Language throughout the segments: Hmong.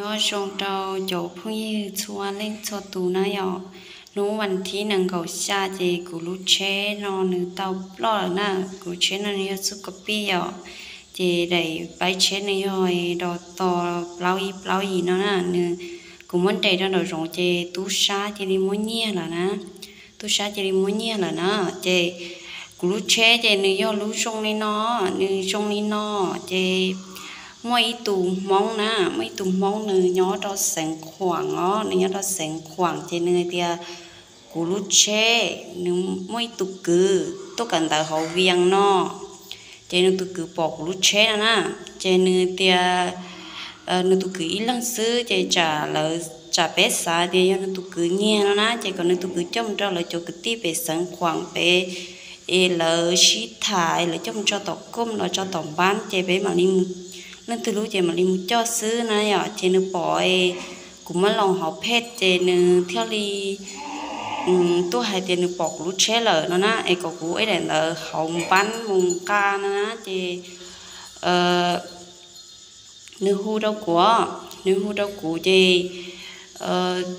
Nyob zoo rau cov phooj ywg txhua leej txhua tus na yom. Hnub vas thib nees nkaum xya ces kuv lub tsheb no nws tau ploj lawm na. Kuv tsheb no nws yog xub kos pij yom, ces daim paib tsheb nws yog dos tos plaub ib plaub yim no na. Nws, kuv muab nres rau nraum zoov ces tub sab cia li muab nyiag lawm na. Tub sab cia li muab nyiag lawm na. Ces kuv lub tsheb ces nws yog lub zoo li no, nws zoo li no. Ces muaj ib tug Hmoob na, muaj ib tug Hmoob nws nyob rau Xeev Khuam os, nws nyob rau Xeev Khuam ces nws hais tias kuv lub tsheb, nws muaj ib tug kwv tuaj kawm ntawv hauv Vias no, ces nws tus kwv pom kuv lub tsheb no na, ces nws tias nws tus kwv ib leeg xwb ces tsam lawv, tsam peb xav tias yog nws tus kwv nyiag no na, ces kom nws tus kwv coj mus rau lawv cov kwv tij pem Xeev Khuam pem, es lawv sib tham es lawv coj mus tso tom koj los tso tom npab ces peb mam li, leej twg lub ces mam li mus coj xwb na yom. Ces nws pom, kuv muab los hauv phej ces nws thiaj li tuaj hais tias nws pom kuv lub tsheb lawm no na, es kom kuv ib daim ntawv hauv npab mus nqa no na. Ces nws hu rau kuv, nws hu rau kuv ces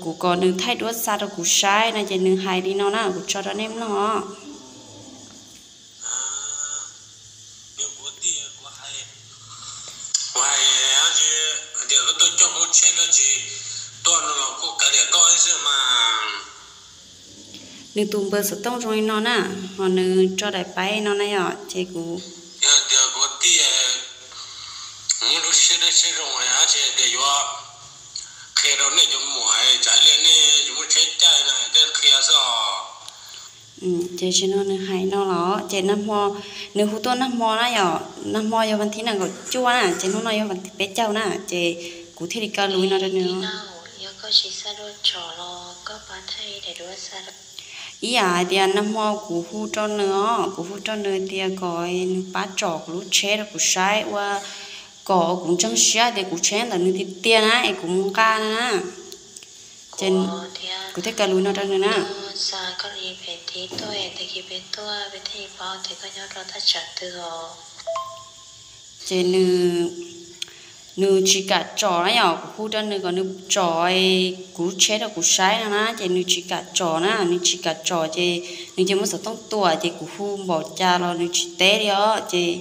kuv kom nws thaij duab xa rau kuv saib no ces nws hais li no na, kuv tso rau nej mloog os. Nws tus npawb xov tooj zoo li no na, ho nws tso daim paib no na yom, ces kuv, tias kuv tias muaj lub siab dawb siab zoo, tias yuav qhia rau nej cov muam, tsam ib pliag nej yuav muaj tsheb caij no tej qhia xwb os. Ces tsis no nws hais no los ces nag hmo, nws hu tuaj nag hmo na yom, nag hmo yog vas thib nees nkaum cuaj na, ces hnub no yog vas thib peb caug na, ces kuv thiaj li kaw lus no rau nws. Ib yam hais tias nag hmo kuv hu rau nws os, kuv hu rau nws tias kom nws pab tsom kuv lub tsheb rau kuv saib ua kom kuv ntseeg siab tias kuv tsheb ntawm nws tiag tiag na es kuv mus nqa na na. Ces kuv thiaj kaw lus no rau nws na. Ces nws, nws tsis kam tsom na yom, kuv hu rau nws kom nws tsom kuv lub tsheb rau kuv saib no na, ces nws tsis kam tsom na, nws tsis kam tsom ces nws cia muab xov tooj tuam ces kuv hu npaum cas los nws tsis teb li os, ces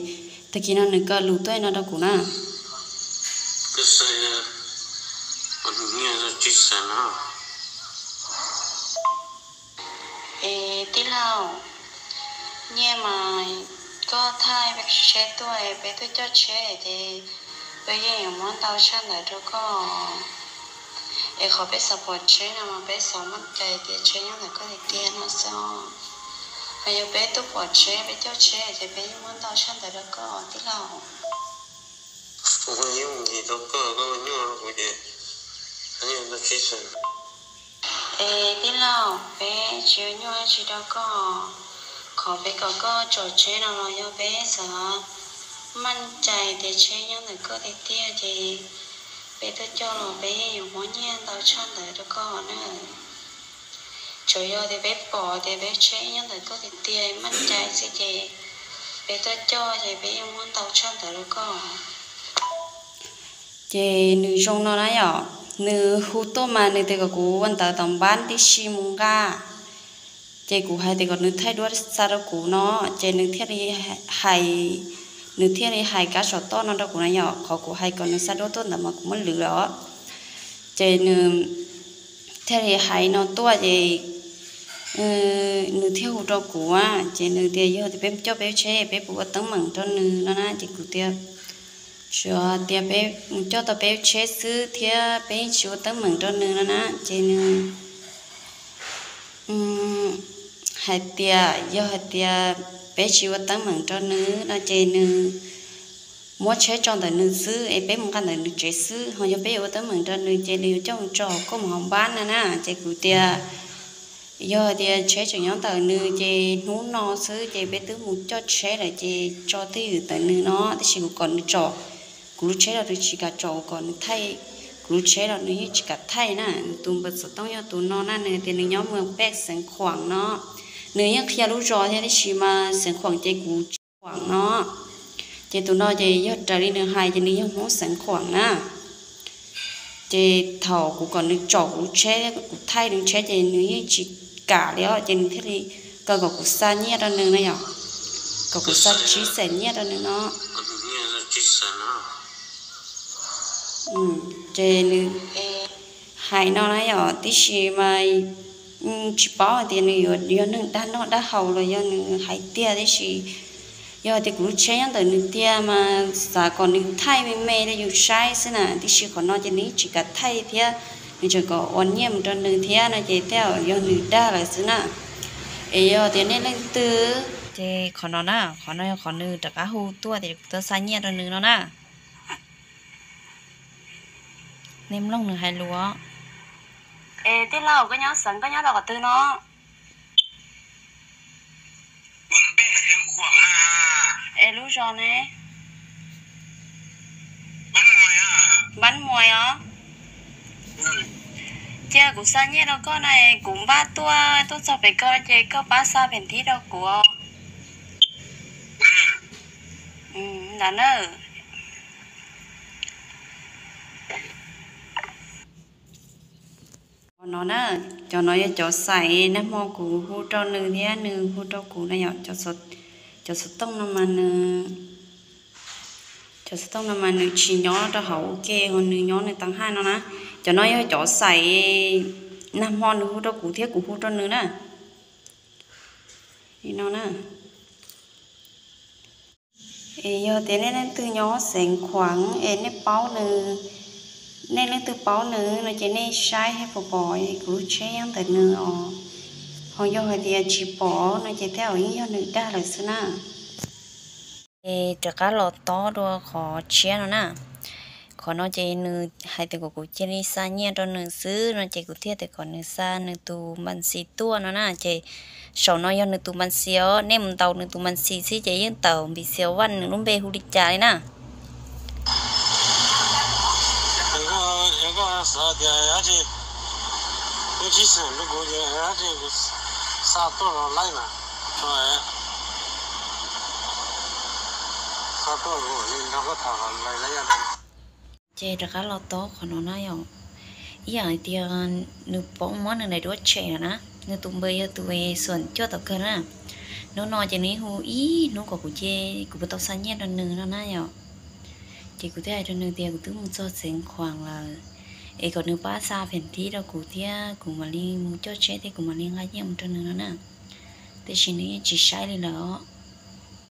tag kis no nws kaw lus tuaj no rau kuv na. Es tij laug, nyiaj mas koj thaij peb tsheb tuaj, peb tuaj coj tsheb ces peb yeej yuav muab ntau tshaj ntawd rau koj. Es qhov peb xav pom tsheb no mas peb xav meej cai tias tsheb nyob ntawm koj tiag tiag no xwb. Mas yog peb tuaj pom tsheb, peb coj tsheb ces peb yeej muab ntau tshaj ntawd rau koj tij laug. Es tij laug, peb tsis ua nyuaj tsis rau koj. Qhov peb kom koj tsom tsheb no los yog peb xav meej cai tias tsheb nyob ntawm koj tiag tiag ces peb tuaj coj los peb yeej yuav muab nyiaj ntau tshaj ntawd rau koj na. Tsuas yog tias peb pom tias peb tsheb nyob ntawm koj tiag tiag meej cai xwb ces peb tuaj coj ces peb yeej muab ntau tshaj ntawd rau koj. Ces nws zoo no na yom, nws hu tuaj mas nws tias kom kuv ua ntawv tom npab tib si mus nqa. Ces kuv hais tias kom nws thaij duab xa rau kuv no, ces nws thiaj li hais, nws thiaj li hais kab saum toj no rau kuv na yom, qhov kuv hais kom nws xa duab tuaj ntawd mas kuv muab lwv los. Ces nws thiaj li hais no tuaj ces nws thiaj hu rau kuv, ces nws tias yog tias peb coj peb tsheb peb puas ua teeb meem rau nws no na, ces kuv tias tsuas tias peb mus coj tau peb tsheb xwb thiab peb yeej tsis ua teeb meem rau nws no na, ces nws hais tias yog hais tias peb tsis ua teeb meem rau nws no ces nws muab tsheb tso ntawm nws xwb es peb mus nqa ntawm nws tsev xwb, ho yog peb yuav ua teeb meem rau nws ces nws yuav coj mus tso hauv koj mus hauv npab na na, ces kuv tias yog hais tias tsheb tseem nyob ntawm nws ces hnub no xwb ces peb twb mus coj tsheb lawm ces tso twj ywm ntawm nws no, tab sis kuv kom nws tsom kuv lub tsheb los nws tsis kam tsom, kuv kom nws thaij kuv lub tsheb los nws yeej tsis kam thaij na. Nws tus npawb xov tooj yog tus no na, nws tias nws nyob mus pej Xeev Khuam no, nws yeej qhia lub zos thiab tab sis mas Xeev Khuam ces kuv tsis Khuam no. Ces tus no ces yog raws li nws hais ces nws yog Hmoob Xeev Khuam na. Ces thaum kuv kom nws tsom kuv tsheb, kuv thaij nws tsheb ces nws yeej tsis kam li os, ces nws thiaj li kom kuv xa nyiaj rau nws na yom, kom kuv xa tsib xees nyiaj rau nws no. Ces nws hais no na yom, tiam sis mas tsis paub hais tias nws yuav yog neeg dag noj dag haus los yog nws hais tiag, tiam sis yog tias kuv lub tsheb nyob ntawm nws tiag mas xav kom nws thaij me me rau yus saib xwb na, tiam sis qhov no ces nws tsis kam thaij thiab, nws tseem kom ua nyiaj mus rau nws thiab no ces tej zaum yog nws dag lawm xwb na. Es yog tias nej leej twg, ces qhov no na, qhov no yog qhov nws rov qab hu tuaj tias kuv tau xa nyiaj rau nws no na. Nej mloog nws hais lus. Es tij laug, koj nyob xeev, koj nyob rau qhov twg no? Es lub zos ne? Npab Muas os. Cia kuv xa nyiaj rau koj na, kuv npaj tuaj, tuaj txog pem koj ces koj pab xa pem thib rau kuv. Ntawd na. Qhov no na, cov no yog cov xais nag hmo kuv hu rau nws thiab nws hu rau kuv na yom. Cov xov tooj no mas nws, cov xov tooj no mas nws tsis nyob rau hauv ua ke, ho nws nyob nws tav haj no na. Cov no yog cov xais nag hmo nws hu rau kuv thiab kuv hu rau nws na. Li no na. Es yog tias nej leej twg nyob xeev Khuam es nej paub nws, nej leej twg paub nws no ces nej saib thiab puas pom kuv lub tsheb nyob ntawm nws os. Ho yog hais tias tsis pom no ces tej zaum yeej yog nws dag lawm xwb na. Es rov qab los tob dua qhov tshiab no na. Qhov no ces nws hais tias kom kuv cia li xa nyiaj rau nws xwb no ces kuv thiaj tias kom nws xa nws tus npas xis tuaj no na. Ces saum no yog nws tus npas xis os, nej mus ntaus nws tus npas xis xwb ces yeej tawm npis xis vaj nws lub npe hu li cas li na. Ces rov qab los tob qhov no na yom. Ib yam hais tias nws poob muab nws daim duab tshem lawm na. Nws tus npe yog tus xuam cuaj tau kawg na. Hnub no ces nws hu ib hnub kom kuv cia, kuv puas tau xa nyiaj rau nws no na yom. Ces kuv thiaj hais rau nws tias kuv twb mus txog xeev Khuam lawm, es kom nws pab xa phem thib rau kuv thiab kuv mam li mus coj tsheb thiab kuv mam li nqa nyiaj mus rau nws no na. Tiam sis nws yeej tsis saib li lawm os.